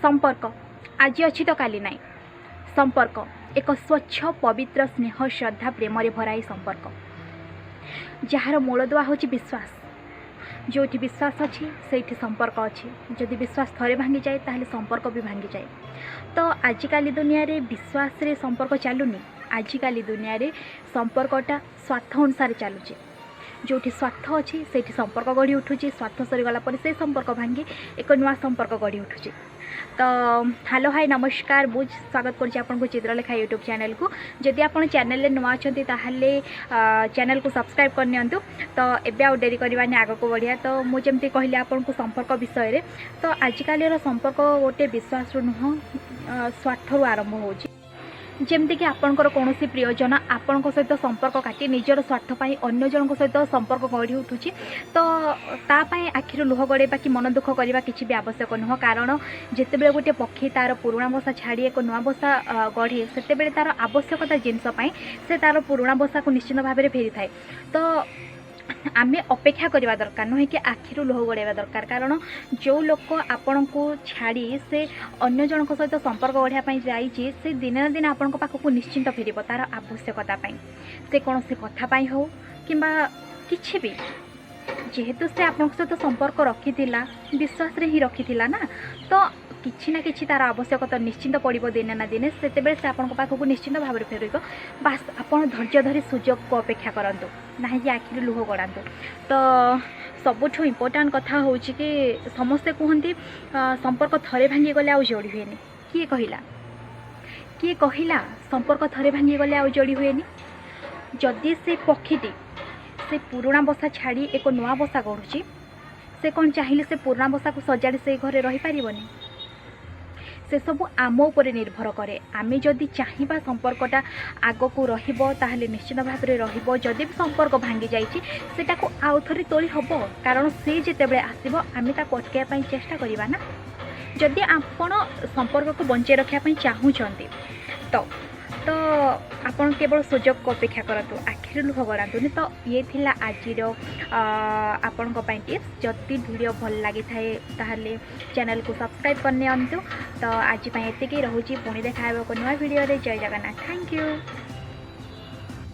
ସମ୍ପର୍କ ଆଜି ଅଛି ତ କାଲି ନାହିଁ। ସମ୍ପର୍କ ଏକ ସ୍ୱଚ୍ଛ, ପବିତ୍ର, ସ୍ନେହ, ଶ୍ରଦ୍ଧା, ପ୍ରେମରେ ଭରା ଏହି ସମ୍ପର୍କ, ଯାହାର ମୂଳଦୁଆ ହେଉଛି ବିଶ୍ୱାସ। ଯେଉଁଠି ବିଶ୍ୱାସ ଅଛି, ସେଇଠି ସମ୍ପର୍କ ଅଛି। ଯଦି ବିଶ୍ୱାସ ଥରେ ଭାଙ୍ଗିଯାଏ, ତାହେଲେ ସମ୍ପର୍କ ବି ଭାଙ୍ଗିଯାଏ। ତ ଆଜିକାଲି ଦୁନିଆରେ ବିଶ୍ୱାସରେ ସମ୍ପର୍କ ଚାଲୁନି। ଆଜିକାଲି ଦୁନିଆରେ ସମ୍ପର୍କଟା ସ୍ୱାର୍ଥ ଅନୁସାରେ ଚାଲୁଛି। ଯେଉଁଠି ସ୍ୱାର୍ଥ ଅଛି, ସେଇଠି ସମ୍ପର୍କ ଗଢ଼ି ଉଠୁଛି। ସ୍ୱାର୍ଥ ସରିଗଲା ପରେ ସେ ସମ୍ପର୍କ ଭାଙ୍ଗି ଏକ ନୂଆ ସମ୍ପର୍କ ଗଢ଼ି ଉଠୁଛି। ତ ହ୍ୟାଲୋ, ହାଇ, ନମସ୍କାର। ମୁଁ ସ୍ୱାଗତ କରୁଛି ଆପଣଙ୍କୁ ଚିତ୍ରଲେଖା ୟୁଟ୍ୟୁବ୍ ଚ୍ୟାନେଲକୁ। ଯଦି ଆପଣ ଚ୍ୟାନେଲରେ ନୂଆ ଅଛନ୍ତି, ତାହେଲେ ଚ୍ୟାନେଲକୁ ସବସ୍କ୍ରାଇବ୍ କରିନିଅନ୍ତୁ। ତ ଏବେ ଆଉ ଡେରି କରିବାନି, ଆଗକୁ ବଢ଼ିବା। ତ ମୁଁ ଯେମିତି କହିଲି ଆପଣଙ୍କୁ ସମ୍ପର୍କ ବିଷୟରେ, ତ ଆଜିକାଲିର ସମ୍ପର୍କ ଗୋଟେ ବିଶ୍ୱାସରୁ ନୁହଁ, ସ୍ୱାର୍ଥରୁ ଆରମ୍ଭ ହେଉଛି। ଯେମିତିକି ଆପଣଙ୍କର କୌଣସି ପ୍ରିୟଜନ ଆପଣଙ୍କ ସହିତ ସମ୍ପର୍କ କାଟି ନିଜର ସ୍ୱାର୍ଥ ପାଇଁ ଅନ୍ୟ ଜଣଙ୍କ ସହିତ ସମ୍ପର୍କ ଗଢ଼ି ଉଠୁଛି, ତ ତା ପାଇଁ ଆଖିରୁ ଲୁହ ଗଡ଼େଇବା କି ମନ ଦୁଃଖ କରିବା କିଛି ବି ଆବଶ୍ୟକ ନୁହଁ। କାରଣ ଯେତେବେଳେ ଗୋଟିଏ ପକ୍ଷୀ ତା'ର ପୁରୁଣା ବସା ଛାଡ଼ି ଏକ ନୂଆ ବସା ଗଢ଼େ, ସେତେବେଳେ ତା'ର ଆବଶ୍ୟକତା ଜିନିଷ ପାଇଁ ସେ ତା'ର ପୁରୁଣା ବସାକୁ ନିଶ୍ଚିତ ଭାବରେ ଫେରିଥାଏ। ତ ଆମେ ଅପେକ୍ଷା କରିବା ଦରକାର, ନୁହେଁ କି ଆଖିରୁ ଲୁହ ଗଡ଼େଇବା ଦରକାର। କାରଣ ଯେଉଁ ଲୋକ ଆପଣଙ୍କୁ ଛାଡ଼ି ସେ ଅନ୍ୟ ଜଣଙ୍କ ସହିତ ସମ୍ପର୍କ ଗଢ଼ିବା ପାଇଁ ଯାଇଛି, ସେ ଦିନେ ନା ଦିନେ ଆପଣଙ୍କ ପାଖକୁ ନିଶ୍ଚିନ୍ତ ଫେରିବ ତା'ର ଆବଶ୍ୟକତା ପାଇଁ। ସେ କୌଣସି କଥା ପାଇଁ ହେଉ କିମ୍ବା କିଛି ବି, ଯେହେତୁ ସେ ଆପଣଙ୍କ ସହିତ ସମ୍ପର୍କ ରଖିଥିଲା, ବିଶ୍ୱାସରେ ହିଁ ରଖିଥିଲା ନା, ତ କିଛି ନା କିଛି ତା'ର ଆବଶ୍ୟକତା ନିଶ୍ଚିନ୍ତ ପଡ଼ିବ ଦିନେ ନା ଦିନେ। ସେତେବେଳେ ସେ ଆପଣଙ୍କ ପାଖକୁ ନିଶ୍ଚିନ୍ତ ଭାବରେ ଫେରିବ। ବାସ୍, ଆପଣ ଧୈର୍ଯ୍ୟ ଧରି ସୁଯୋଗକୁ ଅପେକ୍ଷା କରନ୍ତୁ, ନାହିଁ କି ଆଖିରୁ ଲୁହ ଗଡ଼ାନ୍ତୁ। ତ ସବୁଠୁ ଇମ୍ପୋର୍ଟାଣ୍ଟ କଥା ହେଉଛି କି ସମସ୍ତେ କୁହନ୍ତି, ସମ୍ପର୍କ ଥରେ ଭାଙ୍ଗିଗଲେ ଆଉ ଯୋଡ଼ି ହୁଏନି। କିଏ କହିଲା? କିଏ କହିଲା ସମ୍ପର୍କ ଥରେ ଭାଙ୍ଗିଗଲେ ଆଉ ଯୋଡ଼ି ହୁଏନି? ଯଦି ସେ ପକ୍ଷୀଟି ସେ ପୁରୁଣା ବସା ଛାଡ଼ି ଏକ ନୂଆ ବସା ଗଢ଼ୁଛି, ସେ କ'ଣ ଚାହିଁଲେ ସେ ପୁରୁଣା ବସାକୁ ସଜାଡ଼ି ସେଇ ଘରେ ରହିପାରିବନି? ସେସବୁ ଆମ ଉପରେ ନିର୍ଭର କରେ। ଆମେ ଯଦି ଚାହିଁବା ସମ୍ପର୍କଟା ଆଗକୁ ରହିବ, ତାହେଲେ ନିଶ୍ଚିତ ଭାବରେ ରହିବ। ଯଦି ବି ସମ୍ପର୍କ ଭାଙ୍ଗି ଯାଇଛି, ସେଟାକୁ ଆଉ ଥରେ ତୋଳି ହେବ। କାରଣ ସେ ଯେତେବେଳେ ଆସିବ, ଆମେ ତାକୁ ଅଟକାଇବା ପାଇଁ ଚେଷ୍ଟା କରିବା ନା। ଯଦି ଆପଣ ସମ୍ପର୍କକୁ ବଞ୍ଚେଇ ରଖିବା ପାଇଁ ଚାହୁଁଛନ୍ତି, ତ ଆପଣ କେବଳ ସୁଯୋଗକୁ ଅପେକ୍ଷା କରନ୍ତୁ, ଆଖିରୁ ଲୁହ ଗଡ଼ାନ୍ତୁନି। ତ ଇଏ ଥିଲା ଆଜିର ଆପଣଙ୍କ ପାଇଁ ଟିପ୍ସ। ଯଦି ଭିଡ଼ିଓ ଭଲ ଲାଗିଥାଏ, ତାହେଲେ ଚ୍ୟାନେଲକୁ ସବସ୍କ୍ରାଇବ୍ କରିନିଅନ୍ତୁ। ତ ଆଜି ପାଇଁ ଏତିକି ରହୁଛି। ପୁଣି ଦେଖା ହେବ ଏକ ନୂଆ ଭିଡ଼ିଓରେ। ଜୟ ଜଗନ୍ନାଥ। Thank you.